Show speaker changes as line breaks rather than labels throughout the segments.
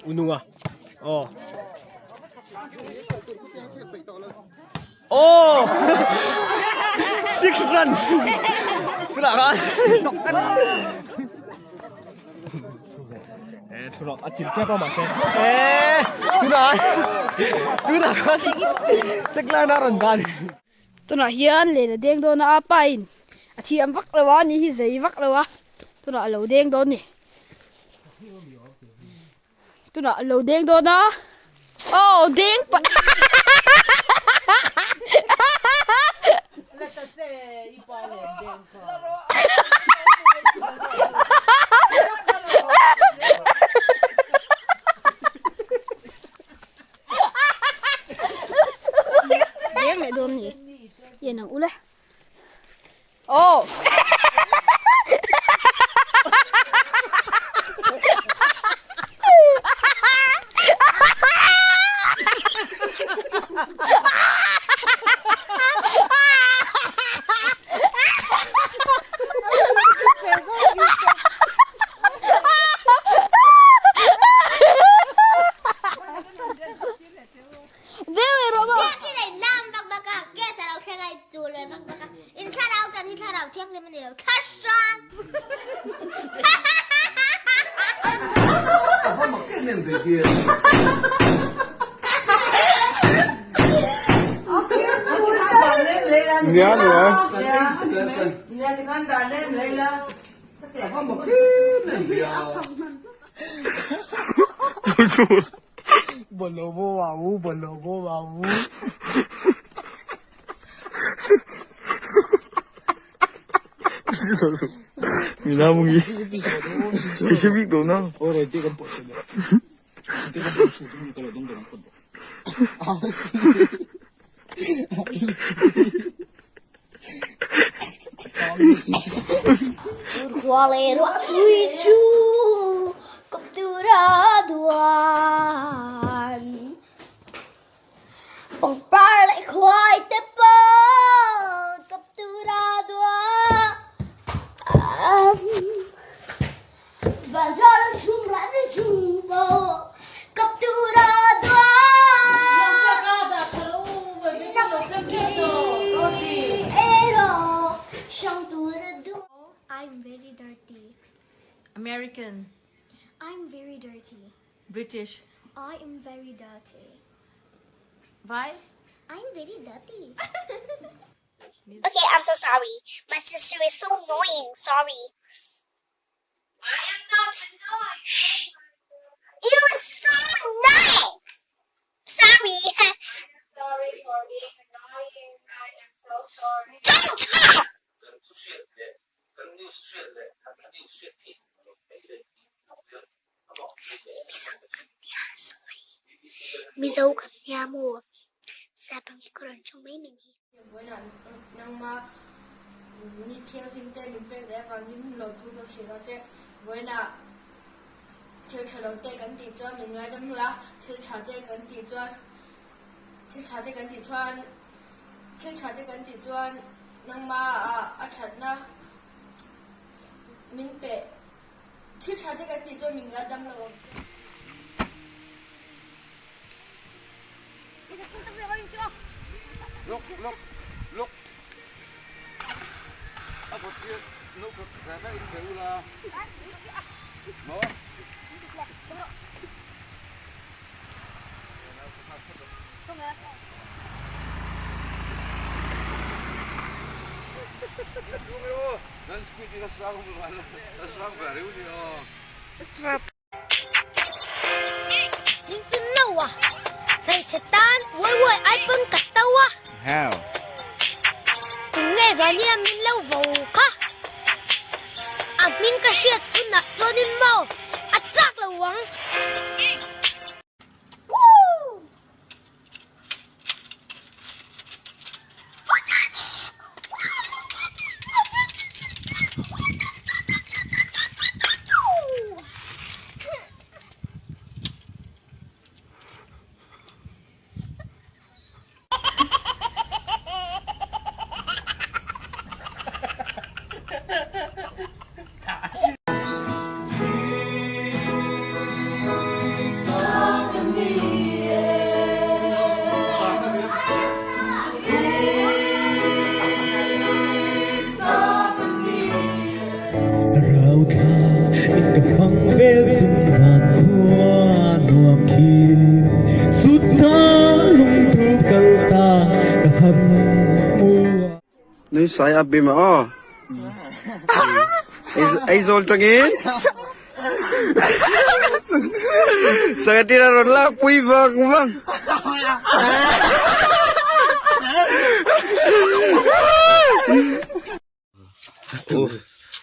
Ununga. Oh. Oh! Six run. Tunah khan. Eh, thu rawh. A chil tep a mahse. Eh, tunah tunah khan tacline a rawn dan.
Tunah hian len a deng dawn a, a pa in a thiam vak lo a, ni hi zei vak lo a, tunah a lo deng dawn ni. Tunah a lo deng dawn a, aw deng pah Deng leh dawn ni yen ang ule oh
I'm very dirty.
American.
I'm very dirty.
British.
I am very dirty.
Why?
I'm very dirty. okay, I'm so sorry. My sister is so annoying. Sorry. I am not annoying. Shh. You're so annoying. Sorry. I'm sorry for being annoying. I am so sorry. Don't talk! Mizo kan nia maw? Sapang hi ka rawn chawng mai mai ni.
Nangmah ni thianghlim te min pek leh avangin lawmthu ka hrilh a che. Vawiinah thil tha lo te kan tih chuan min ngaidam la, thil tha te kan tih chuan thil tha te kan tih chuan thil tha te kan tih chuan nangmah a thatna min pe thil tha te kan tih chuan min ngaidam lo ang che.
Look, look, look. A bawt chiah no khat khat a in thei ula. Maw?
Rauthla in ka fang vel chung van khua nuam khin Sutta lungthu kal ta ka han mu.
Nui sai a bim a aw. Aizawl tangin Secretary a rawn lak pui vang vang.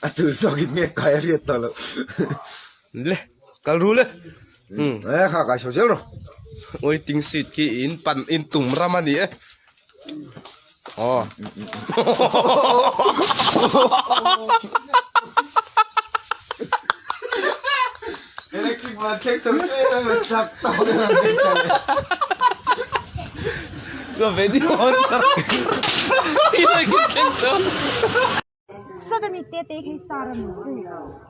A tu zawk in nge kai a riat tawh loh.
Le kal ru le.
E kha kai chho zel rawh.
Waiting seat khi in pan in tum ram a ni e. Aw.
Electric van thleng chho zel a chak tawk in an thleng chho leh.
Ka video on tar. Electric thleng chho.
Sawta mi te te khi star ami.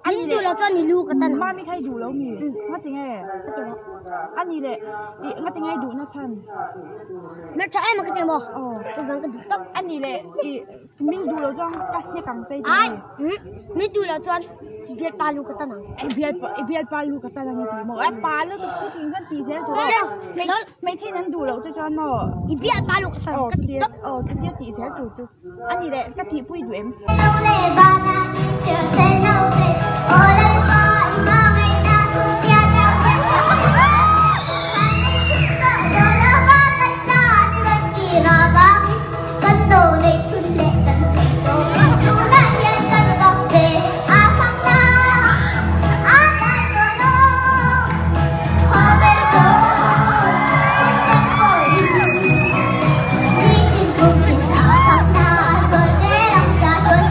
Min duh lo chuan i lu ka tan.
Mami kha i duh lo mi. Nga tinge? Ani le i nga tinge i duh na chhan?
Na tha em ka ti maw?
Aw.
Ka vang ka duh tawp.
Ani le i min duh lo chuan ka hnek ang che i ti
Ai, min duh lo chuan bialpa lu ka tan ang.
I bialpa i bialpa lu ka tan ang i ti maw? A pa lutuk chu ting chuan ti zel tur. Hmeichhe in an duh loh te chuan maw?
I bialpa lu ka tan ka ti tawp.
Aw chutia tih zel tur chu. Ani le ka tihpui duh em?